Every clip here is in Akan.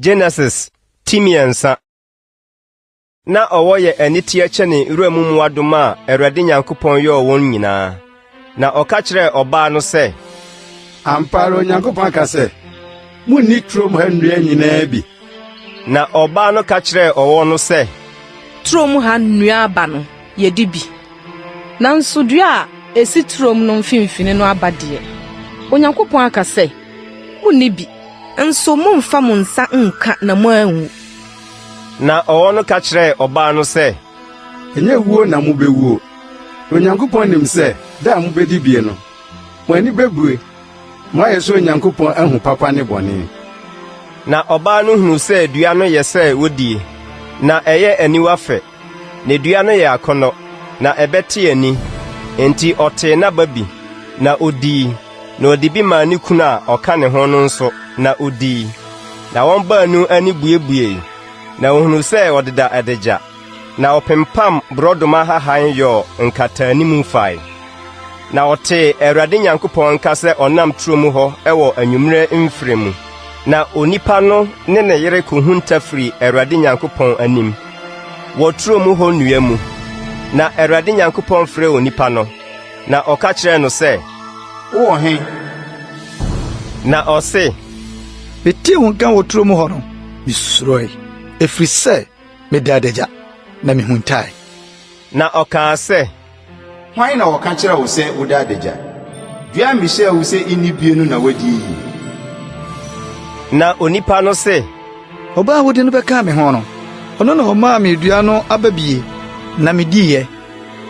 Genesis ti mmiɛnsa. Na ɔwɔ yɛ aniteɛ kyɛne wuram mmoadoma a Awurade Nyankopɔn yɔɔ wɔn nyinaa. Na ɔka kyerɛɛ ɔbaa no sɛ, Ampa ara Onyankopɔn aka sɛ, 'Munnni turom ha nnua nyinaa bi'? Na ɔbaa no ka kyerɛɛ ɔwɔ no sɛ, Turom ha nnua aba no, yedi bi. Nanso dua a esi turom no mfimfini no aba deɛ, Onyankopɔn aka sɛ, 'Munni bi, nso mommfa mo nsa nnka na moanwu. Na ɔwɔ no ka kyerɛɛ ɔbaa no sɛ, Ɛnyɛ wuo na mubewuo. Na Onyankopɔn nim sɛ da a mubedi bie no, mo ani bebue, Moayɛ sɛ Onyankopɔn ahu papa ne bɔne. Na ɔbaa no hunuu sɛ dua no yɛ sɛ wodie, na ɛyɛ aniwa fɛ, na dua no yɛ akɔnnɔ, na ɛbɛte ani. Enti ɔtee n'aba bi, na odii, na ɔde bi maa ne kunu a ɔka ne ho no nso, na odii. Na wɔn baanu ani buebuei, na wɔhunuu sɛ wɔdeda adagya, na wɔpempam borɔdɔma ahahan yɔɔ nkataanim fae. Na ɔtee Awurade Nyankopɔn nka sɛ ɔnam turo mu hɔ wɔ anwummerɛ mferɛ mu. Na onipa no ne ne yere kɔhunta firii Awurade Nyankopɔn anim wɔ turo mu hɔ nnua mu. Na Awurade Nyankopɔn frɛɛ onipa no, na ɔka kyerɛɛ no sɛ, Wowɔ he? Na ɔse, Metee wo nka wɔ turo mu hɔ no, misuroe, ɛfiri sɛ meda adagya, na mehuntae. Na ɔkaa sɛ, Hwan na ɔka kyerɛɛ wo sɛ woda adagya? Dua a mehyɛɛ wo sɛ nni bie no na woadi yi? Na onipa no se, Ɔbaa a wode no bɛkaa me ho no, ɔno na ɔmaa me dua no aba bie, na midiiɛ.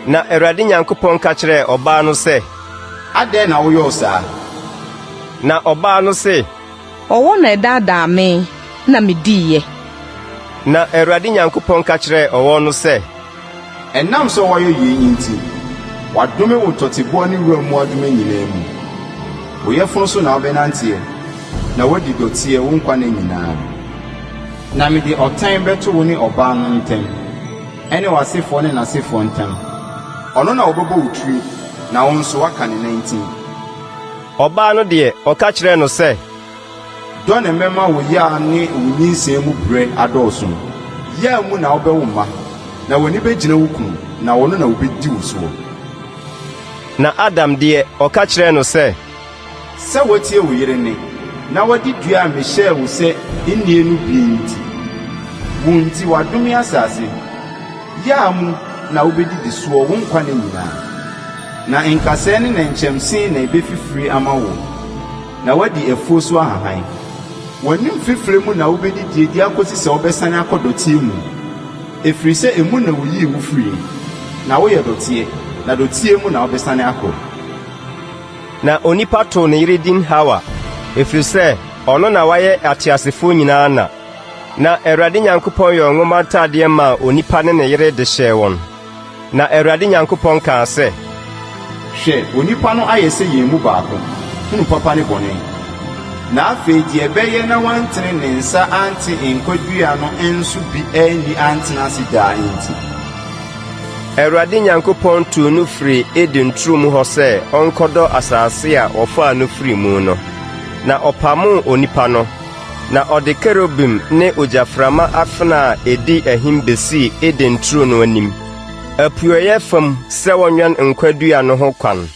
Na Awurade Nyankopɔn ka kyerɛɛ ɔbaa no sɛ, Adɛn na woyɔɔ saa? Na ɔbaa no se, Ɔwɔ na ɛdaadaa me na midiiɛ. Na Awurade Nyankopɔn ka kyerɛɛ ɔwɔ no sɛ, Ɛnam sɛ woayɛ yei nti, wɔadome wo tɔteboa ne wuram mmoadoma nyinaa mu. Wo yafunu so na wobɛnanteɛ, na woadi dɔteɛ wo nkwa nna nyinaa. Na mede ɔtan bɛto wo ne ɔbaa no ntam, ɛne w'asefoɔ ne n'asefoɔ ntam. Ɔno na ɔbɛbɔ wo tiri, na wo nso woaka ne nantin. Ɔbaa no deɛ, ɔka kyerɛɛ no sɛ, Dɔ na mɛma wo yea ne wo nyinsɛn mu brɛ adɔɔso. Yea mu na wobɛwo mma, na w'ani bɛgyina wo kunu, na ɔno na ɔbɛdi wo soɔ. Na Adam deɛ, ɔka kyerɛɛ no sɛ, Sɛ woatie wo yere nne, na woadi dua a mehyɛɛ wo sɛ nnie no bie nti, wo nti wɔadome asase. Yea mu na wobɛdidi soɔ wo nkwa nna nyinaa. Na nkasɛɛ ne nnɛnkyɛmse na ɛbɛfifire ama wo. Na woadi afuo so ahahan. W'anim fifire mu na wobɛdidie de akɔsi sɛ wobɛsane akɔ dɔteɛ mu, ɛfiri sɛ emu na wɔyii wo firiiɛ, na woyɛ dɔteɛ, na dɔteɛ mu na wobɛsane akɔ. Na onipa too ne yere din Hawa, ɛfiri sɛ ɔno na wayɛ ateasefoɔ nyinaa na. Na Awurade Nyankopɔn yɔɔ nwoma ntadeɛ maa onipa ne ne yere de hyɛɛ wɔn. Na Awurade Nyankopɔn kaa sɛ. Hwɛ, onipa no ayɛ sɛ yɛn mu baako, hunu papa ne bɔne. Na afei deɛ ɛbɛyɛ na wantene ne nsa ante nkwa dua no nso bi anni antena ase daa nti. Awurade Nyankopɔn tuu no firii Eden turo mu hɔ sɛ ɔnkɔdɔ asase a wɔfaa no firii mu no. Na ɔpamoo onipa no. Na ɔde kerubim ne ogyaframa afena a edi ahim besii Eden turo no anim, apueeɛ fam sɛ wɔnwɛn nkwa dua no ho kwan.